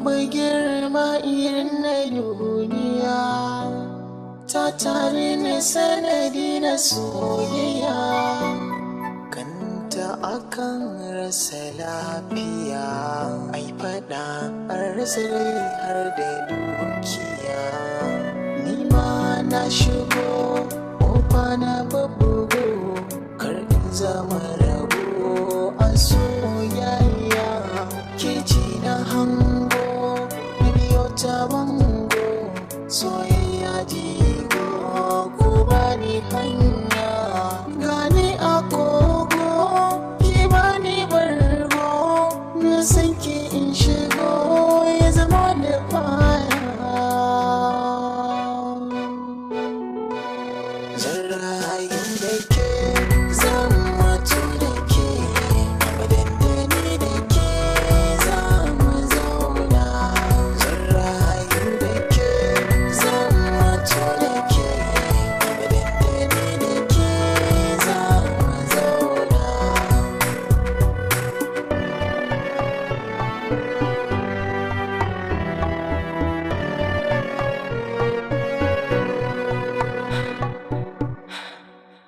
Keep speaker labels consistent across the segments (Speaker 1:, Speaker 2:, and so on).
Speaker 1: Duba girma irin na duniya, ta tare ni sanadi na soyayya. Kanta akan rasa lafiya, ai fada an rasa rai har da dukiya. Ni ma na shigo kofa na babbugo, kar in zama rago a soyayya. Ke ce na hango, na biyo ta bango, soyayya jigo, ko bani hanya. Gani a kogo, ki bani bargo, na san ki in shigo ya zama da fara. Zan rayu da ke, zan mutu da ke, abadan da ni da ke za mu zauna. Zan rayu da ke, zan mutu da ke, abadan da ni da ke za mu zauna.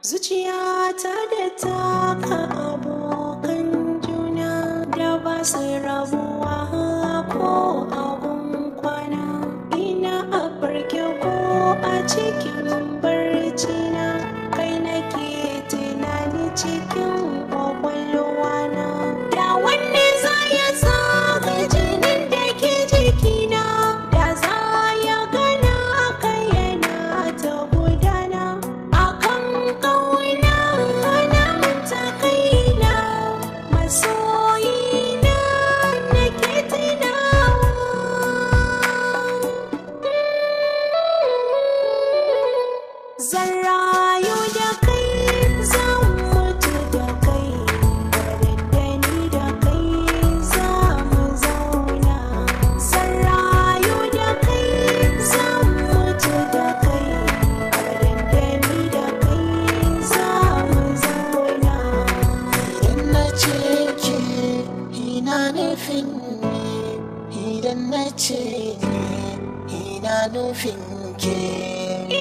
Speaker 2: Zuciyata da taka abokan juna da ba su rabuwa ko abun kwana. Ina a farke ko a cikin barcina, kai nake tunani cikin kwakwalwana. Da wanne za ya tsaga jinin da ke jikina, da za ya gana kai yana ta gudana. Akan ƙauna na manta kaina, masoyina nake tunawa. Zan rayu da kai, zan mutu da kai, da ni da kai za mu zauna. Zan rayu da kai, zan mutu da kai, da ni da kai za mu zauna.
Speaker 1: Idan na ce ke, ina nufin ni. Idan na ce ni, ina nufin ke.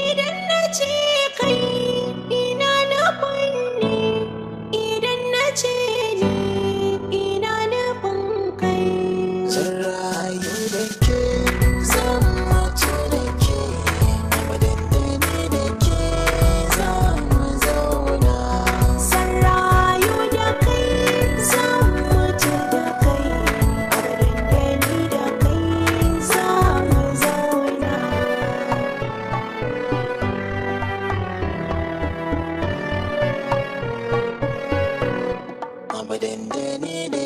Speaker 2: Idan na ce kai, ina nufin ni. Idan na ce ni, ina nufin kai.
Speaker 1: Zan rayu da ke, zan mutu da ke, abadan da ni da ke za mu zauna.
Speaker 2: Zan rayu da kai, zan mutu da kai, abadan da ni da kai za mu zauna.
Speaker 1: Abadan da ni da